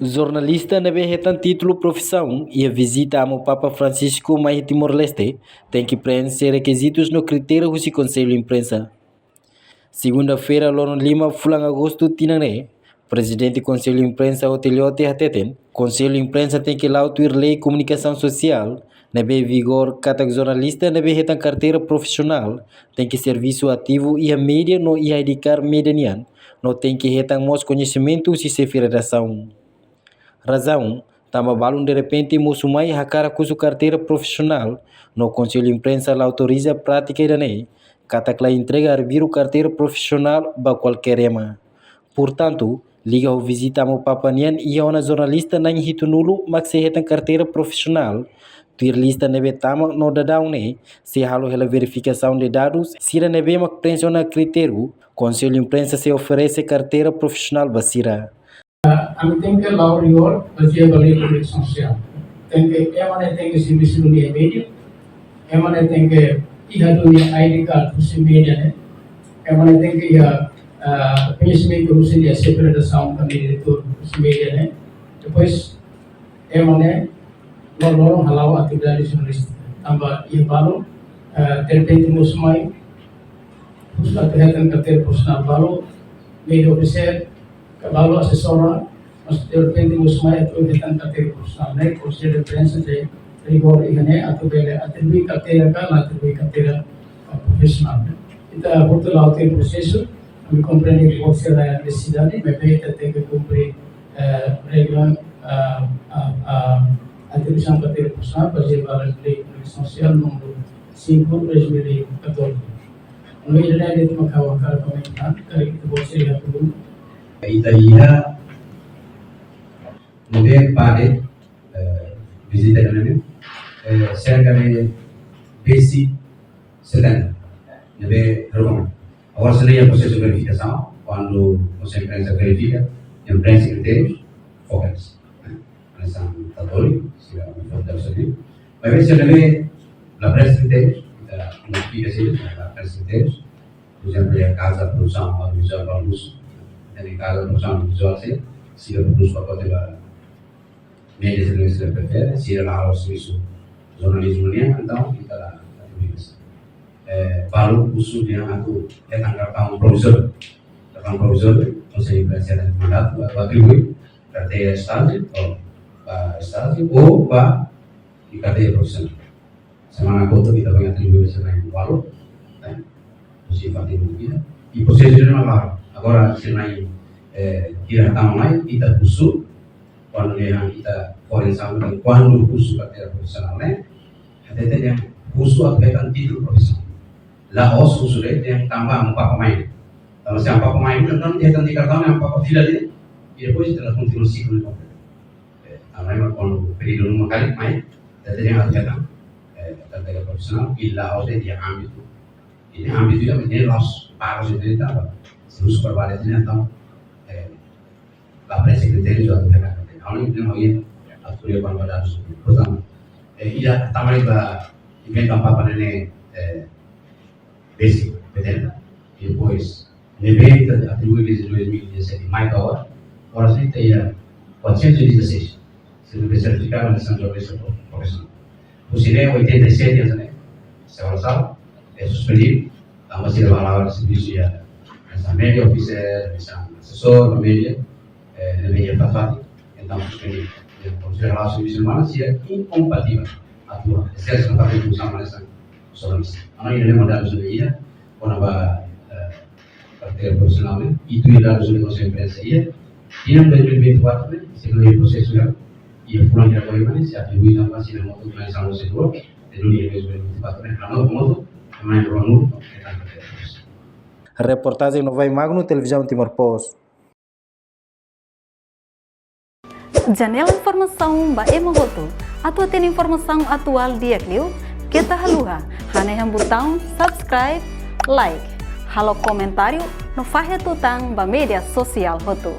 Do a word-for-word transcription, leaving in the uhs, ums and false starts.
Jornalista ne'ebé hetan títulu profisaun iha vizita Amu Papa Francisco mai Timor-Leste tenke preenxe rekizitus no kritériu husi Konsellu Imprensa. Segunda-feira, loron lima fulan Agostu tinan ne'e, Prezidente Konsellu Imprensa Otilio Ote hateten, Konsellu Imprensa tenke la'o tuir lei komunikasaun sosiál ne'ebé vigor, katak jornalista ne'ebé hetan karteira profisionál tenke servisu ativu iha média no iha I D card média nian, no tenke hetan mós koñesimentu husi xefe redasaun. Razaun, tanba balun derrepente mosu mai hakarak husu karteira profisionál, no Konsellu Imprensa la autoriza prátika ida-ne'e, katak la entrega arbiru karteira profisionál ba kualkér ema. Portantu, liga ho vizita Amu Papa nian iha ona jornalista na'in hitunulu mak sei hetan karteira profisionál, tuir lista ne'ebé tama no daudaun ne'e, sei halo hela verifikasaun de dadus, sira ne'ebé mak preenxe ona kritériu, Konsellu Imprensa sei oferese karteira profisionál ba sira. Ami tenke la'o rigór, bazeia ba lei komunikasaun sosiál. Tenke, ema ne'e tenke servisu duni iha média, ema ne'e tenke iha duni I D card husi média ne'e, ema ne'e tenke iha, ah, koñesimentu husi nia xefe redasaun ka diretór husi média ne'e. Depois, ema ne'e loroloron hala'o atividade jornalístika. Tanba iha balu, eh, derrepente mosu mai, husu atu hetan karteira profisionál balu, média ofisiál, ka balu asesora, mas derrepente mosu mai atu hetan karteira profisionál ne'e, Konsellu Imprensa sei rigór iha ne'e atu bele atribui karteira ka la atribui karteira, eh, profisionál. Ita hotu la'o tuir prosesu, ami komprende katak sira nesesidade, maibé ita tenke kumpre, eh, regra, ah, ah, ah, atribuisaun karteira profisionál, bazeia ba lei komunikasaun sosiál númeru cinco, dois mil e catorze. No ida-ne'e de'it mak ha'u hakarak komentár, karik ita-boot sira iha pergunta. Ita iha ne'ebé parte, eh, vizita ne'e, eh, serka de besik setenta ne'ebé haruka mai. Agora, sira iha prosesu verifikasaun, kuandu Konsellu Imprensa verifika, imprensa kritériu, fokus. Hanesan Tatoli, sira iha prosesu ne'e. Maibé sira ne'ebé la preenxe kritériu, ita notifika sira, la preenxe kritériu. Por ezemplu, iha kazu produsaun audiovisuál balu husu. Iha kazu produsaun audiovisuál sira, sira produs pakote ba média sira ne'ebé sira prefere, sira la halo servisu jornalizmu nian, entaun ita la atribui. Eh, balu husu nian atu hetan kartaun provizóriu. Kartaun provizóriu, Konsellu Imprensa hetan mandatu atu atribui karteira estájiu, ou ba estájiu, ou ba karteira profisionál. Semana kotuk ita foin atribui sira na'in-ualu, eh, husi fatin ida. I prosesu ne'e mak la'o. Agora sira na'in, eh, kira tama mai, ita husu, kuandu ne'e ita foin sama, kuandu husu karteira profisionál ne'e, hatete dehan husu atu hetan títulu profisionál. La'ós husu de'it dehan tanba Amu Papa mai. Tanba se Amu Papa mai, entaun hetan tiha kartaun, Amu Papa fila de'it, i depois ita kontinua siklu ne'e. Eh, tanba ema kuandu pedidu numa karik mai, ita tenke atu hetan, eh, karteira profisionál, i la'ós de'it iha ámbitu. Iha ámbitu ida, ema la'ós paga sira de'it tanba. Se husu para bale sira, entaun, eh, la preenxe kritériu, atu hetan karteira. Ha'u-nia, ha'u-nia, atu ko'alia ba dadus. Portantu, eh, ida, tanba ita inventa Amu Papa ne'e, eh, besik setenta. I depois, ne'ebé ita atribui desde dois mil e dezassete mai to'o agora, oras ne'e ita iha quatrocentos e dezasseis. Sira ne'ebé sertifikadu hanesan jornalista pro-, profisionál. Husi ne'e oitenta e sete hanesan ne'e, se agora sala, eh, suspendidu, tanba sira bá hala'o servisu iha, hanesan média ofisiál, hanesan asesór ba média, eh, ne'ebé iha fatin-fatin. Entaun, suspendi. Entaun, sira hala'o servisu ne'ebé sira inkompativel atu ezerse nafatin funsaun hanesan jornalista. Entaun, ida-ne'e mak dadus ne'ebé iha, kona-ba, eh, karteira profisionál ne'e, i tuir dadus ne'ebé Konsellu Imprensa iha, tinan dois mil e vinte e quatro ne'e, sira iha prosesu ne'e, iha fulan ida kona-ba ne'e, sira atribui tanba sira motu mai sama se dua, de duni dois mil e vinte e quatro ne'e, hanoin motu, mai ruanulu, e tanto. Reportajen Novai Magno, Televizaun Timor Post. Janela informasaun ba ema hotu. Atu hatene informasaun atuál di'ak liu, keta haluha hanehan butaun subscribe, like, halo komentáriu no fahe tutan ba média sosiál hotu.